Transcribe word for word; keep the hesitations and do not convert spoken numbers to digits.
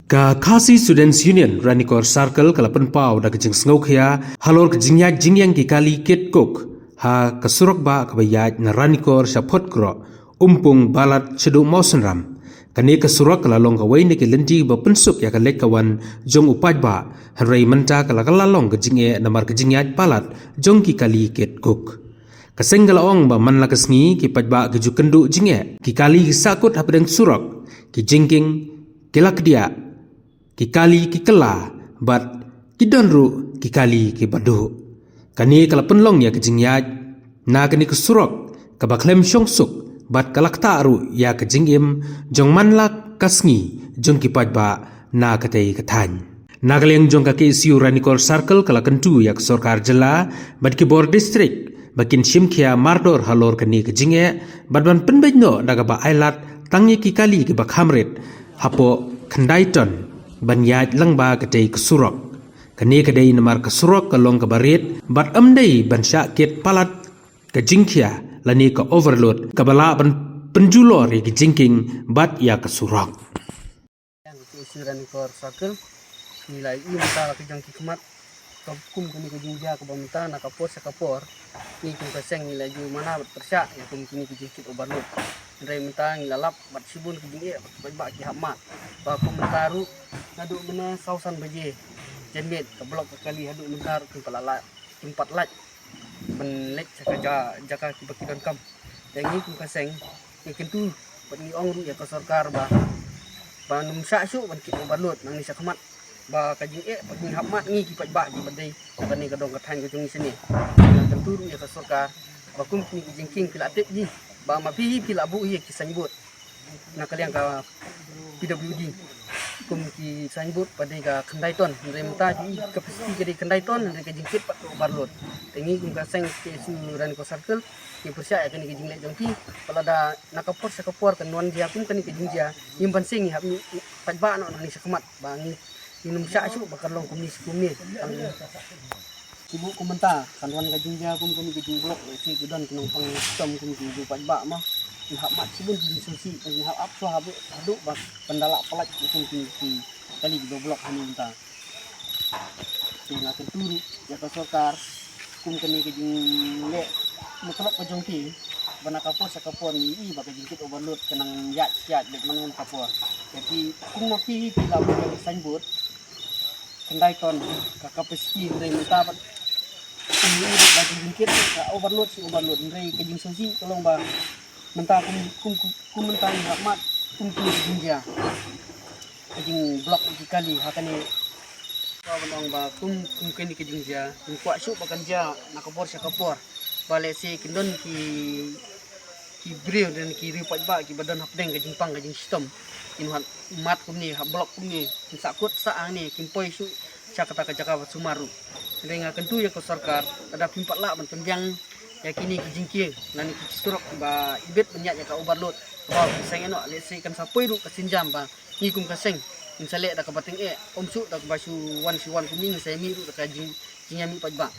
Ka Khasi Students Union Ranikor Circle ka la pynpaw da ka jingsngewkhia halor ka jingïaid jingïeng ki kali kit coke ha ka surok bah kaba ïaid na Ranikor sha Photkroh, Umpung, Balat shaduh Mawsynram. Kane ka surok ka la long kawei na ki lynti ba pynsuk ïa ka leit ka wan jong u paidbah, hynrei mynta ka la ka la long ka jingeh namar ka jingïaid palat jong ki kali kit coke. Ka seng ka la ong ba man la ka sngi ki paidbah ki ju kynduh jingeh, ki kali ki sahkut hapdeng surok, ki jingkieng ki la kdiah, ki kali ki kylla, bad ki don ruh ki kali kiba duh. Kane ka la pynlong ïa ka jingïaid na kane ka surok kaba khlem shong suk, bad ka la ktah ruh ïa ka jingim jong man la ka sngi jong ki paidbah na katei ka thaiñ. Na ka liang jong ka K S U Ranikor Circle ka la kyntu ïa ka sorkar jylla bad ki bor district ba kin shim khia mardor halor kane ka jingeh, bad ban pynbeit noh da kaba ailad tang ïa ki kali kiba kham rit hapoh khyndai ton ban ïaid lyngba katei ka surok. Kane ka dei namar ka surok ka long kaba rit bad ym dei ban shah kit palat ka jingkhia lane ka overload kaba lah ban pynjulor ïa ki jingkieng bad ïa ka surok. Ïa ka K S U Ranikor Circle, ngi la ïohi mynta la ka jong ki khmat, ka kum kane ka jingjia kaba mynta na ka por sha ka por, ngi kum ka seng ngi la ju mana bad pyrshah ïa kum kine ki jingkit overload. Hynrei mynta ngi la lap bad shibun ki jingeh bad ki paidbah ki hap mad. Ba kum mynta ruh naduh mynne saw san baje janmiet ka block ka kali haduh mynta ruh kim pat la, kim pat lait ban leit sha ka ja-, jaka kiba ki donkam. Te ngi kum ka seng ngi kyntu bad ngi ong ruh ïa ka sorkar ba, ba nym shah shuh ban kit overload nangne shakhmat, ba ka jingeh bad ngi hap mad ngi ki paidbah kiba dei kane ka dong ka thaiñ ka jong ngi shane. Ngi kyntu ruh ïa ka sorkar ba kum kine ki jingkieng phi la tip hi ba ma phi hi phi la buh hi ïa ki signboard na ka liang ka P W D. Kum ki signboard pat dei ka khyndai ton, hynrei mynta ju i ka capacity ka dei khyndai ton, hynrei ka jingkit pat ka overload. Te ngi kum ka seng K S U Ranikor Circle ngi pyrshah ïa kane ka jingleh jong phi, ba lada na ka por sha ka por kan wan jia kum kane ka jingjia, ngim banse ngi hap mih paidbah noh nangne shakhmat ba ngi, ngi nym shah shuh ba kan long kumne shi kumne. Tang shu buh kum mynta kan wan ka jingjia kum kane ka jingblock, lehse ki don ki nongpang shitom kum ki ju paidbah ma, ki hap mad shibun ki jingsngewsih, ki hap ap shuwa haduh, haduh ba kan da lah palat kum ki, ki kali kiba block hangne mynta. Te nga kyntu ruh ïa ka sorkar kum kane ka jingleh matlaw ka jong ki, ba na ka por sha ka por ngi i ba ka jingkit overload ka nang ïaid ïaid beit man man ka por. Te phi kum ma phi phi la buh ïa ka signboard khyndai ton ka capacity, hynrei mynta pat kum ngi i ba ka jingkit ka overload shi overload, hynrei ka jingsngewsih ka long ba mynta kum, kum, kum, kum mynta ngi hap mad kum kine ki jingjia, ka jingblock ki kali ha kane. Ba ban ong ba kum, kum kine ki jingjia ngim kwah shuh ba kan jia na ka por sha ka por, ba lehse kin don ki, ki briew ne ki riew paidbah kiba don hapdeng ka jingpang ka jingshitom, kin hap mad kumne, hap block kumne, kin sahkut sah hangne, kin poi shuh sha kata ka jaka ba sumar ruh. Hynrei nga kyntu ïa ka sorkar, lada phim pat lah ban pynbiang ïa kine ki jingkieng lane ki surok ba ibit ban ïaid ïa ka overload, ba seng ïa noh, lehse kan sa poi ruh ka sienjam ba ngi kum ka seng ngin sa leh da kaba tyngeh, ym shuh da kaba shu wan shu wan kumne, ngin sa ïa mih ruh da ka jing, jingïamih paidbah.